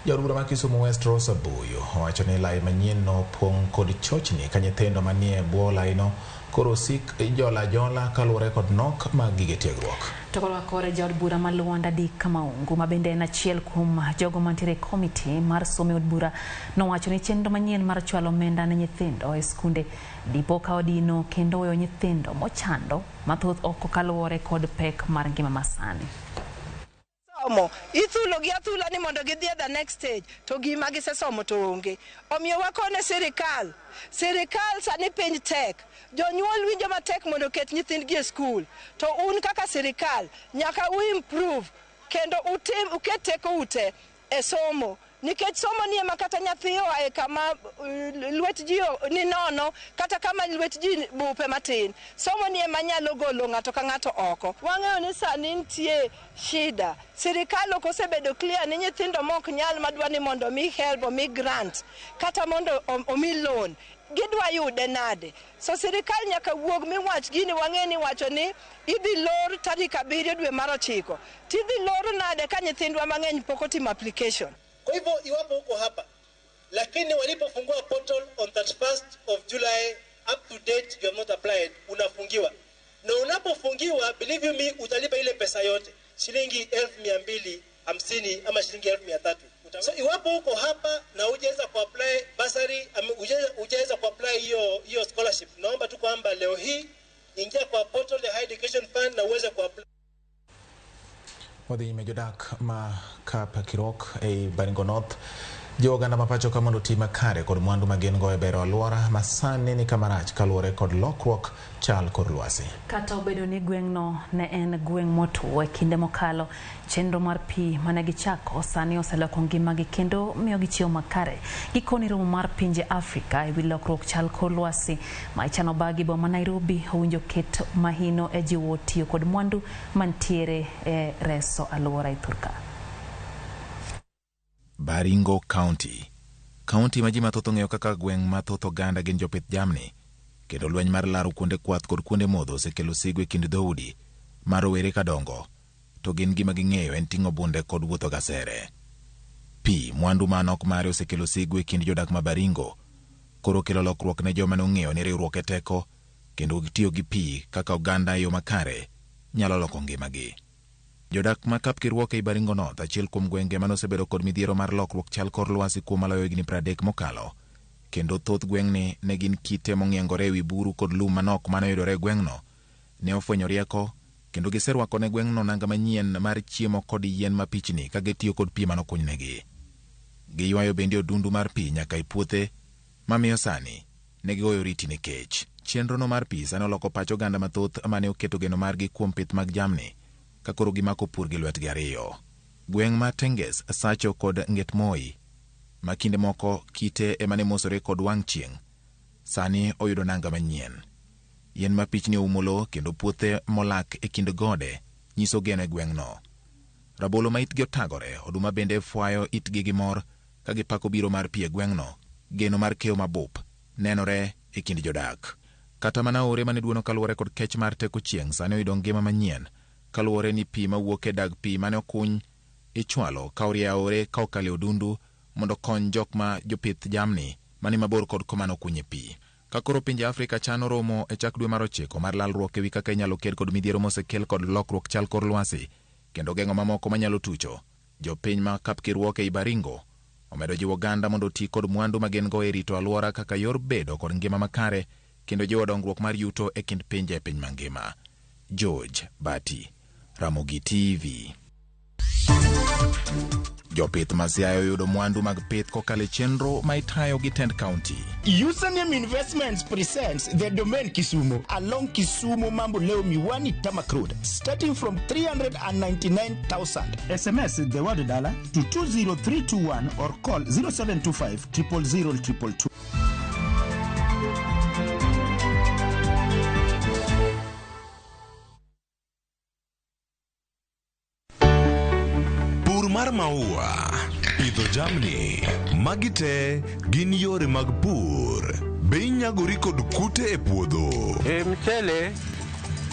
jaod bura ma Kisumu West Rosa Buyu owacho ni lai manyien no pong' kod chochni ka nyithindo manie bwo laino koro sik ijola jola kaluwore kod nok mag gige tiegruok. To korka kore jaod bura ma Luanda Dick Maungu ma bende en achiel kuom jogo mantiere e komiti mar somo e od bura nowacho ni chenro manyien mar chwalo omenda ne nyithindo e skunde dipo ka odino kendo weyo nyithindo mochando mathoth oko kaluwore kod pek mar ngima masani. Somo ithulo gi athula ni mondo gidhi e the next stage to gima gisesomo to onge. Omiyo wakone sirikal, sirikal sani piny tek, jonyuol winjo matek mondo oket nyithindgi e skul, to un kaka sirikal nyaka u improve kendo utim uket teko ute e somo. Nikech somo ni ema kata nyathi oa e kama lwet ji ni nono kata kama lwet ji bupe matin. Somo ni ema nyalo golo ng'ato ka ng'ato oko. Wang'eyo ni sani nitie shida. Sirikal ok osebedo clear ni nyithindo mok nyal madwa ni mondo omi help, omi grant kata mondo omi loan. Gidwa yude nade? So sirikal nyaka wuog miwach gini wang'e ni wacho ni idhi lor tarik 7 dwe mar 9. Tidhi lor nade ka nyithindwa mang'eny pok otimo application? Kwa hivyo iwapo uko hapa, lakini walipofungua portal on 31st of July up to date you have not applied, unafungiwa. Na unapofungiwa, believe you me, utalipa ile pesa yote, shilingi 250,000 ama shilingi 300,000. So iwapo uko hapa na hujaweza kuapply bursary, hujaweza kuapply hiyo scholarship, naomba tu kwamba leo hii ingia kwa portal ya Higher Education Fund na uweze kuapply. Wadhi nyime jodak ma Kapkirok e Baringo North jiwo oganda ma pacho ka mondo oti makare kod mwandu ma gin go e bero alwora ma sani ni kama rach kaluwore kod lokruok chal kor lwasi. Kata obedo ni gweng'no ne en gweng' motwo e kinde mokalo, chenro mar pi mane gichako sani oseloko ngimagi kendo miyo gichiemo makare. Gikoni romo mar pinje Afrika e wi lokruok chal kor lwasi ma ichano bagi boma Nairobi owinjo ket mahino e jiwo tiyo kod mwandu mantiere e reso alwora e thurka. Baringo County, kaunti ma ji mathoth ong'eyo kaka gweng' ma thoth oganda gin jopith jamni, kendo lweny mar laro kuonde kwath kod kuonde modho osekelo sigu e kind dhoudi ma rowere kadongo, to gin gima ging'eyo en ting'o bunde kod wuotho gasere. Pi, mwandu ma nok mare osekelo sigu e kind jodak ma Baringo, koro kelo lokruok ne joma nong'eyo ni riwruok e teko, kendo gitiyo gi pi kaka oganda e yo makare nyalo loko ngimagi. Jodak ma Kapkirwok ei Baringo North, achiel kuom gwenge mane osebedo kod midhiero mar lokruok chal kor lwasi kuom maloyo higni 30 mokalo, kendo thoth gweng'ni ne gin kite mong'iengore ewi buru kod lum manok mane oyudore e gweng'no, ne ofwenyo rieko kendo giserwako ne gweng'no nanga manyien mar chiemo kod yien mapichni ka gitiyo kod pi manokunynegi. Giywayo bende odundu mar pi nyaka e puothe mamiyo sani ne gigoyo oriti ne kech. Chenrono mar pi sani oloko pach oganda mathoth mane oketo geno margi kuom pith mag jamni ka koro gimako pur gi lwetgi ariyo. Gweng' ma Tenges, Sacho kod Ngetmoi ma kinde moko kite ema ne mosore kod wang' chieng' sani oyudo nanga manyien. Yien mapichni oumo lowo kendo puothe molak e kind gode nyiso geno e gweng'no. Rabolo ma itgi otagore, oduma bende fwayo itgi gi mor ka gipako biro mar pi e gweng'no. Geno mar keyo mabup nenore e kind jodak. Kata mana aore mane duono kaluwore kod kech mar teko chieng' sani oyudo ngima manyien kaluwore ni pi mawuok e dag pi mane okuny ichwalo ka orie aore ka okalo e odundu mondo okony jok ma jopith jamni mani mabor kod kuma nokunye pi. Ka koro pinje Afrika chano romo e chak dwe mar 9 mar lalruok ewi kaka inyalo ked kod midhiero mosekel kod lokruok chal kor lwasi kendo geng'o mamoko manyalo tucho, jopiny ma Kapkirwok ei Baringo omedo jiwo oganda mondo oti kod mwandu ma gin go e rito alwora kaka yor bedo kod ngima makare kendo jiwo dongruok mar yuto e kind pinje e piny mangima. George Bati, Ramogi TV. Jopith ma Siaya oyudo mwandu mag pith kokalo e chenro ma itayo gi tend kaunti. Username Investments presents the Domain Kisumu along Kisumu Mamboleo Miwani Tarmac Road, starting from 399,000. SMS the word dollar to 20321 or call 0725 000 222. Pur mar maua, pidho jamni, magi te gin yore mag pur. Be inyagori kod kute e puodho? E mchele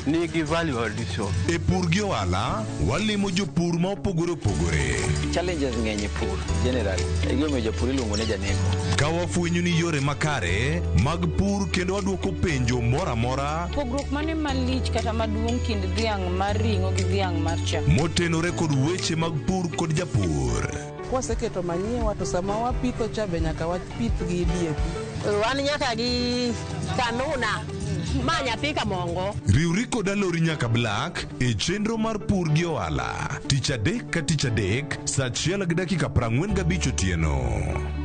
nigi value addition. E pur gi ohala, walimo jopur ma opogore opogore. Challenges ng'eny e pur generally. E gimomiyo japur iluongo ni janeko. Ka wafwenyo ni yore makare mag pur kendo wadwoko penjo moro amora Pogruok mane malich kata maduong' kind dhiang' mar ring'o gi dhiang' mar chak? motenore kod weche mag pur kod japur. Kwaseketo manyiwa to sama wapitho cha be nyaka wapith gi DAP. Wan nyaka gi kanuna ma nyathi kamongo. Riwri kod Alori nyaka Black e chenro mar pur gi ohala tich adek ka tich adek saa 1:45 otieno.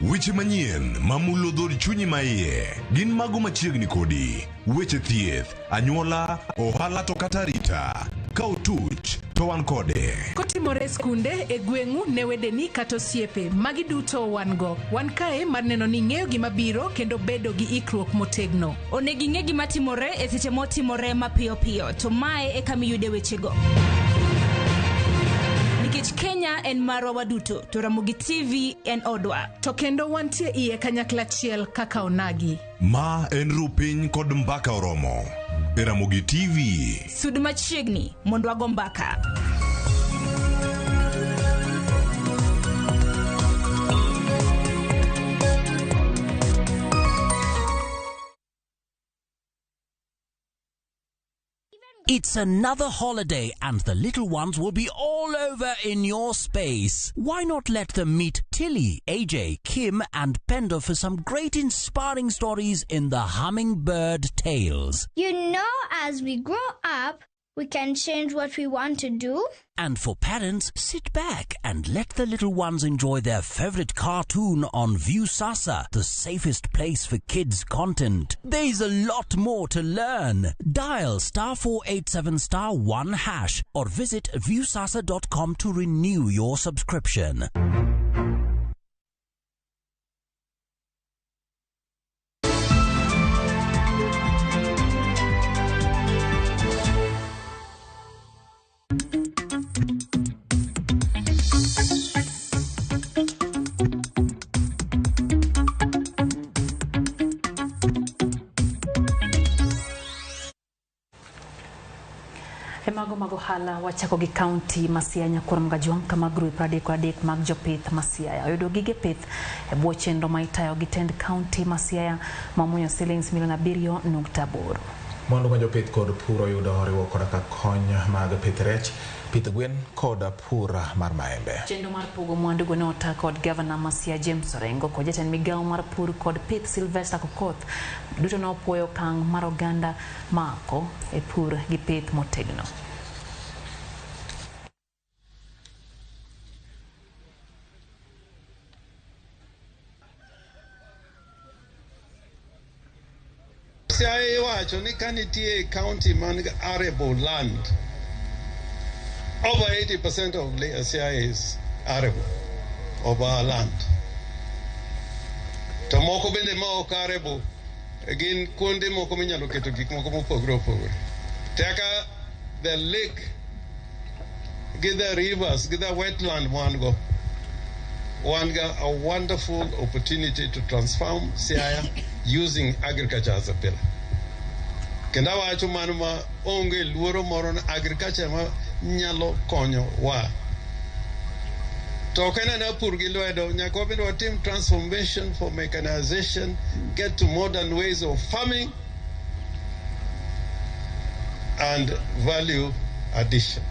Weche manyien mamulo dhood chunyi maiye gin mago machiegni kodi. Weche thieth, anyuola, ohala to kata arita. Ka otuch to wan kode. Kotimore e skunde, e gweng'u, ne wedeni kata osiepe, magi duto wan go. Wan kae mar neno ni ing'eyo gima biro kendo bedo gi ikruok motegno. Onego ing'e gima timore e seche motimore mapiyo piyo, to mae e kama iyude wechego. Nikech Kenya en marwa waduto, to Ramogi TV en odwa. To kendo wantie iye kanyakla achiel kaka onagi. Ma en Rupiny kod Mbaka Oromo e Ramogi TV. Sud machiegni mondo wago mbaka. It's another holiday and the little ones will be all over in your space. Why not let them meet Tilly, AJ, Kim and Pendo for some great inspiring stories in the Hummingbird Tales. You know, as we grow up, we can change what we want to do. And for parents, sit back and let the little ones enjoy their favorite cartoon on Viusasa, the safest place for kids' content. There's a lot more to learn. Dial *487*1# or visit viusasa.com to renew your subscription. E mago Mag ohala wachako gi kaunti ma Siaya Nyakuor Mgajwang' kama grube 33 mag jopith ma Siaya oyudo gige pith e bwo chenro ma itayo gi tend kaunti ma Siaya mamuoyo silings milion 7.8. Mwandu ma jopith kod pur oyudo oriwo koda ka kony mag pith rech, pith gwen kod pur mar maembe. Chenro mar pogo mwandu go ne ota kod gavana ma Siaya James Orengo kod jatend migawo mar pur kod pith Sylvester Kokoth. Duto ne opuoyo okang' mar oganda mako e pur gi pith motegno. Siaya iwacho ni ka nitie county man gi arable land, over 80% of Siaya is arable of our land. To moko bende ma ok arable gin kuonde moko minyalo keto gik moko mopogore opogore. Teka the lake gi the rivers gi the wetland wan go, wan ga a wonderful opportunity to transform Siaya using agriculture as a pillar. Kendo awacho mano ma onge luoro moro ni agriculture ma nyalo konyo wa. To ok en mana pur gi lwedo, nyaka wabende watim transformation for mechanization, get to modern ways of farming and value addition.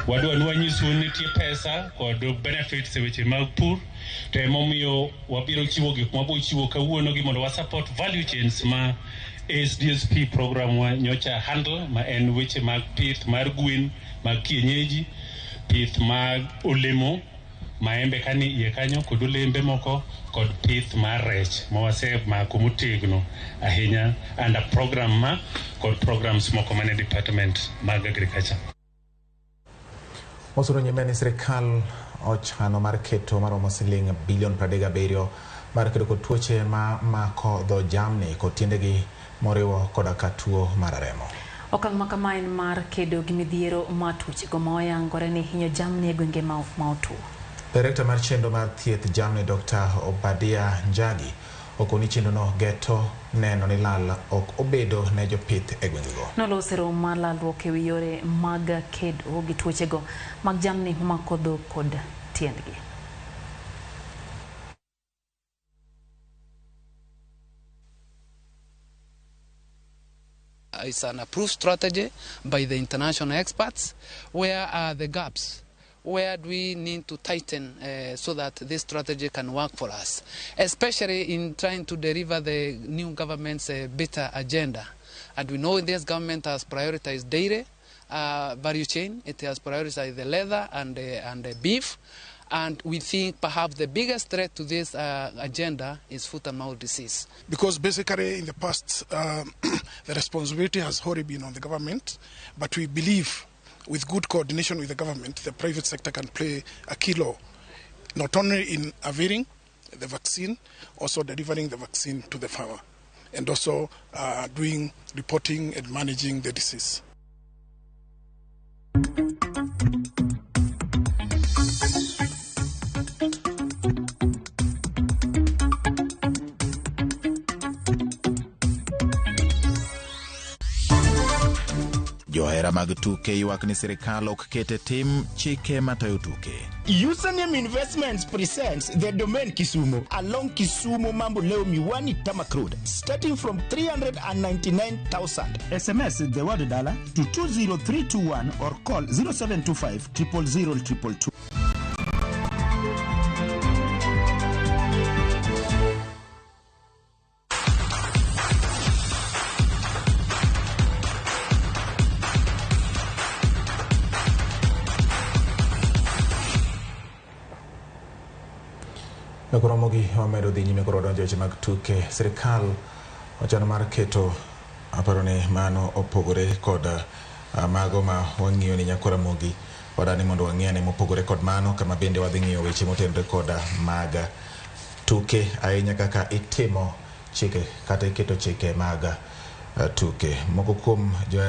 Wadwa ni wanyisou ni nitie pesa kod benefits e weche mag pur, to emomiyo wabiro chiwo gik mwabo chiwo kawuono gi mondo wa support value chains ma ASDSP program wa nyocha handle, ma en weche mag pith mar gwen mag kienyeji, pith mag olemo, maembe kani iye kanyo kod olembe moko kod pith mar rech ma wasemako motegno ahinya under program ma kod programs moko mane department mag agriculture. Osuru nyime ni sirikal ochano mar keto maromo siling bilion 37 mar kedo kod tuoche ma mako dho jamni kod tiendegi moriwo koda ka tuo mar remo. Okang' ma kama en mar kedo gi midhiero ma tuochego ma oyangore ni hinyo jamni e gwenge ma otuo. Direkta mar chenro mar thieth jamni Dr. Obadia Njagi okoni chenrono geto neno ni lal ok obedo ne jopith e gwengego. Noloso romo mar lalruok ewi yore mag kedo gi tuochego mag jamni mamako dhok kod tiendgi. It's an approved strategy by the international experts. Where are the gaps? Where do we need to tighten so that this strategy can work for us, especially in trying to deliver the new government's better agenda? And we know this government has prioritized dairy value chain, it has prioritized the leather and the beef, and we think perhaps the biggest threat to this agenda is foot and mouth disease. Because basically in the past, the responsibility has already been on the government, but we believe with good coordination with the government, the private sector can play a key role, not only in availing the vaccine, also delivering the vaccine to the farmer, and also doing reporting and managing the disease. Johera mag tuke ywak ni sirikal ok kete tim chike matayo tuke. Username Investments presents the Domain Kisumu along Kisumu Mambo Leo Miwani Tamak Road, starting from 399,000. SMS the word dollar to 20321 or call 0725 000 222. Ramogi wamedo dhi nyime kod donjo weche mag tuke. Sirikal ochano mar keto aparo ni mano opogore kod mago ma wang'iyo ni nyako Ramogi wadani mondo wang'iyane mopogore kod mano, kama bende wadhi ng'iyo weche motenore kod mag tuke ahinya kaka itimo chike kata iketo chike mag tuke. Moko kuom jo